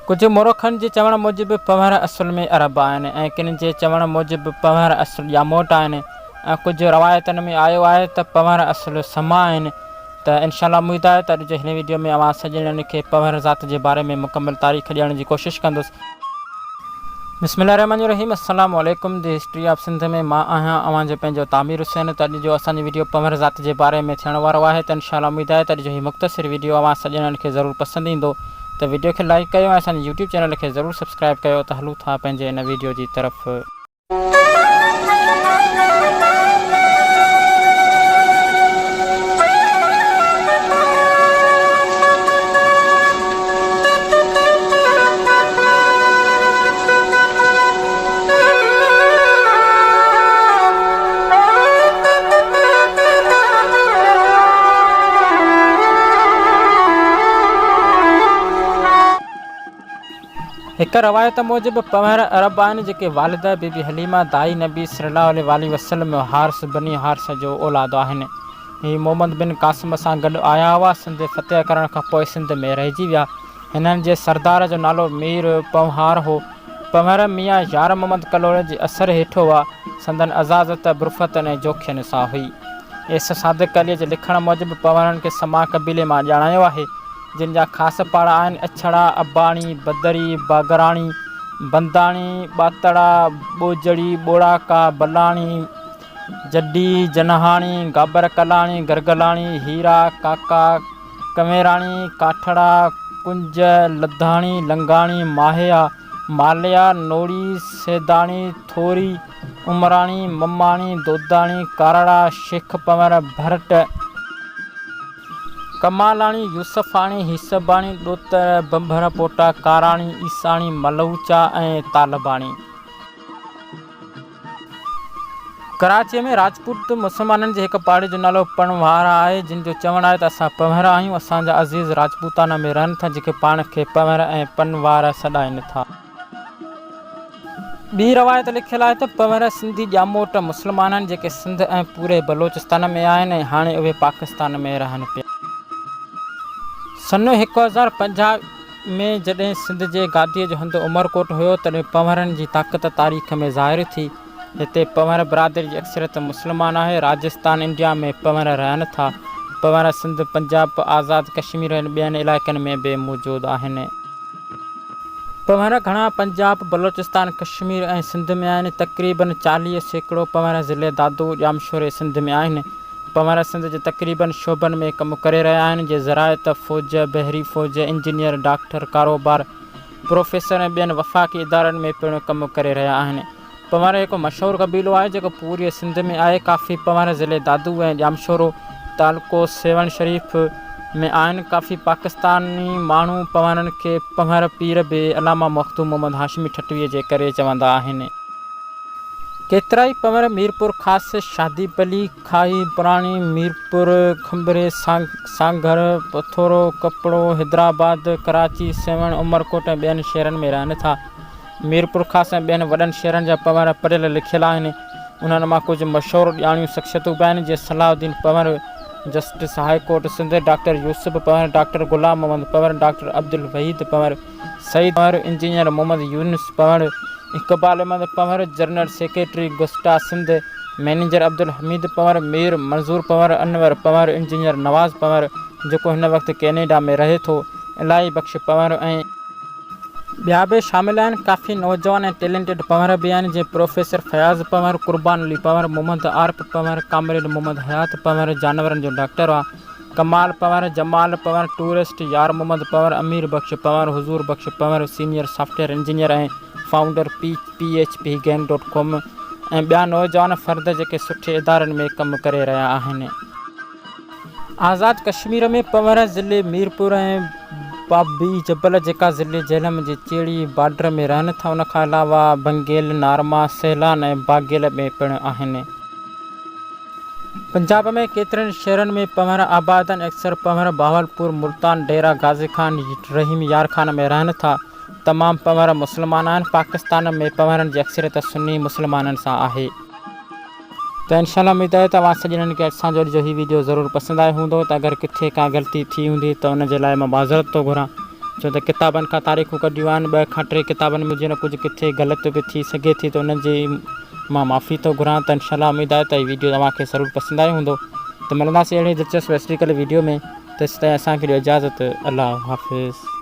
ڪجهه مورخن جي چوڻ موجب پنهور اصل ۾ عرب آهن ۽ ڪن جي چوڻ موجب پنهور اصل ڄاموٽ آهن ۽ ڪجهه روايتن ۾ آيو آهي ته پنهور اصل سما آهن ته انشاء الله اميد آهي ته اڄ جي هن وڊيو ۾ اوهان سڄڻن کي پنهور ذات جي باري ۾ مڪمل تاريخ ڏيڻ جي ڪوشش ڪندس. بسم الله الرحمن الرحيم السلام عليڪم the history of Sindh ۾ مان آهيان اوهان جو پنهنجو تعمير حسين ته اڄ جو اسان جو وڊيو پنهور ذات جي باري ۾ ٿيڻ وارو آهي ته انشاء الله اميد آهي ته اڄ جو هي مختصر وڊيو اوهان سڄڻن کي ضرور پسند ايندو ته وڊيو کي لائيڪ ڪيو ۽ اسان جي يوٽيوب چينل کي ضرور سبسڪرائيب ڪيو ته هلون ٿا پنهنجي ان وڊيو جي طرف. هڪ روايت موجب پنهور عرب آهن جيڪي والده بي بي حليمه دائي نبي صلي الله عليه واٰله وسلم حارث بني حارث جو اولاد آهن. هي محمد بن قاسم سان گڏ آيا هئا. سنڌ فتح ڪرڻ کان پوء سنڌ ۾ رهجي ويا. هنن جي سردار جو نالو مير پنهوار هو. پنهور ميان يار محمد ڪلهوڙي جي اثر هيٺ هئا. سندن عزازت برفتن ۽ جوکين سان هئي. ايس صادق عليء جي لکڻ موجب پنهورن کي سما قبيلي مان ڄاڻايو آهي. جن جا خاص پاڙا آهن، اڇڙا، اباڻي، بدري، باگراڻي، بنداڻي، ٻاتڙا، ٻوجڙي، ٻوڙاڪا، بلاڻي، جڊي، جنهاڻي، گابر ڪلاڻي، گرگلاڻي، هيرا، ڪاڪا، ڪنويراڻي، ڪاٺڙا، ڪنج، لڌاڻي، لنگاڻي، ماهيا، ماليا، نوڙي، سيداڻي، ٿوري، عمراڻي، مماڻي، دوداڻي، ڪارڙا، شيخ پنور، ڀرٽ، ڪمالاڻي، يوسفاڻي، هيسباڻي، ڏوتر، ڀنڀر پوٽا، ڪاراڻي، عيساڻي، ملوچا ۽ طالباڻي. ڪراچيء ۾ راجپوت مسلمانن جي هڪ پاڙي جو نالو پنهوار آهي، جن جو چوڻ آهي ته اسان پنهور آهيون، اسان جا عزيز راجپوتانا ۾ رهن ٿا، جيڪي پاڻ کي پنهور ۽ پنوار سڏائين ٿا. ٻي روايت لکيل آهي ته پنهور سنڌي ڄاموٽ مسلمان آهن، جيڪي سنڌ ۽ پوري بلوچستان ۾ آهن ۽ هاڻي اهي پاڪستان ۾ رهن پيا. سن 1050 ۾ جڏهن سنڌ جي گاديء جو هنڌ عمرڪوٽ هيو، تڏهن پنهورن جي طاقت تاريخ ۾ ظاهر ٿي. هتي پنهور برادري جي اڪثريت مسلمان آهي. راجستان، انڊيا ۾ پنهور رهن ٿا. پنهور سنڌ، پنجاب، آزاد ڪشمير ۽ ٻين علائقن ۾ به موجود آهن. پنهور گهڻا پنجاب، بلوچستان، ڪشمير ۽ سنڌ ۾ آهن. تقريباً 40% پنهور ضلعي دادو، ڄامشوري، سنڌ ۾ آهن. پنهور سنڌ جي تقريباً شعبن ۾ ڪم ڪري رهيا آهن، جي زراعت، فوج، بحري فوج، انجنيئر، ڊاڪٽر، ڪاروبار، پروفيسر ۽ ٻين وفاقي ادارن ۾ پڻ ڪم ڪري رهيا آهن. پنهور هڪ مشهور قبيلو آهي جيڪو پوريء سنڌ ۾ آهي. ڪافي پنهور ضلعي دادو ۽ ڄامشورو، تعلقو سيوهڻ شريف، ۾ آهن. ڪافي پاڪستاني ماڻهو پنهورن کي پنهور پير به علامه مخدوم محمد هاشمي ٺٽويء جي ڪري چوندا آهن. ڪيترائي پنور ميرپورخاص، شادي پلي، کاهي پراڻي، ميرپور، کنڀري، سانگهڙ، پٿورو، ڪپڙو، حيدرآباد، ڪراچي، سيوهڻ، عمرڪوٽ ۽ ٻين شهرن ۾ رهن ٿا. ميرپورخاص ۽ ٻين وڏن شهرن جا پنور پڙهيل لکيل آهن. انهن مان ڪجهه مشهور ڄاڻيون شخصيتون به آهن، جيئن Salahuddin Panhwar, justice high court Sindh, doctor Yousuf Panhwar, doctor Ghulam Muhammad Panhwar, doctor Abdul Waheed Panhwar, Saeed Panhwar, engineer Muhammad Younis Panhwar, Iqbal Ahmed Panhwar, general secretary GUSTA Sindh, manager Abdul Hameed Panhwar, Mir Manzoor Panhwar, Anwar Panhwar, engineer Nawaz Panhwar, جيڪو هن وقت Canada ۾ رهي ٿو، الاهي بخش پنهور ۽. ٻيا به شامل آهن. ڪافي نوجوان ۽ ٽيلنٽيڊ پنهور به آهن، جيئن پروفيسر فياض پنهور، قربان علي پنهور، محمد عارف پنهور، ڪامريڊ محمد حيات پنهور، جانورن جو ڊاڪٽر آ، ڪمال پنهور، جمال پنهور، ٽوئرسٽ يار محمد پنهور، امير بخش پنهور، حضور Bakhsh Panhwar, senior software engineer ۽ founder P P H P gang dot com ۽ ٻيا نوجوان فرد جيڪي سٺي ادارن ۾ ڪم ڪري رهيا آهن. آزاد ڪشمير ۾ پنهور ضلعي ميرپور ۽ بابي جبل جيڪا ضلعي جهلم جي چيڙي بارڊر ۾ رهن ٿا ان کان علاوه بنگيل، نارما، سهلان ۽ باگيل ۾ پڻ آهن. پنجاب ۾ ڪيترن شهرن ۾ پنهور آباد آهن. اڪثر پنهور بهاولپور، ملتان، ڊيرا غازي خان، رحيم يار خان ۾ رهن ٿا. تمام پنهور مسلمان آهن. پاڪستان ۾ پنهورن جي اڪثريت سني مسلمانن سان آهي. ته انشاء الله اميد آهي ته اوهان سڄڻن کي اسان جو اڄ جو هي ويڊيو ضرور پسند آيو هوندو ته اگر ڪٿي ڪا غلطي ٿي هوندي ته ان جي لاء مان معذرت ٿو گهران. ڇو ته ڪتابن کان تاريخون ڪڍيون آهن ٻه کان ٽي ڪتابن ۾ جي نه ڪجهه ڪٿي غلط به ٿي سگهي ٿي ته انهن جي مان معافي ٿو گهران ته انشاء الله اميد آهي ته هي ويڊيو اوهان کي ضرور پسند آيو هوندو ته ملنداسين اهڙي دلچسپ هسٽريڪل ويڊيو ۾ تيستائين اسان کي ڏيو اجازت الله حافظ.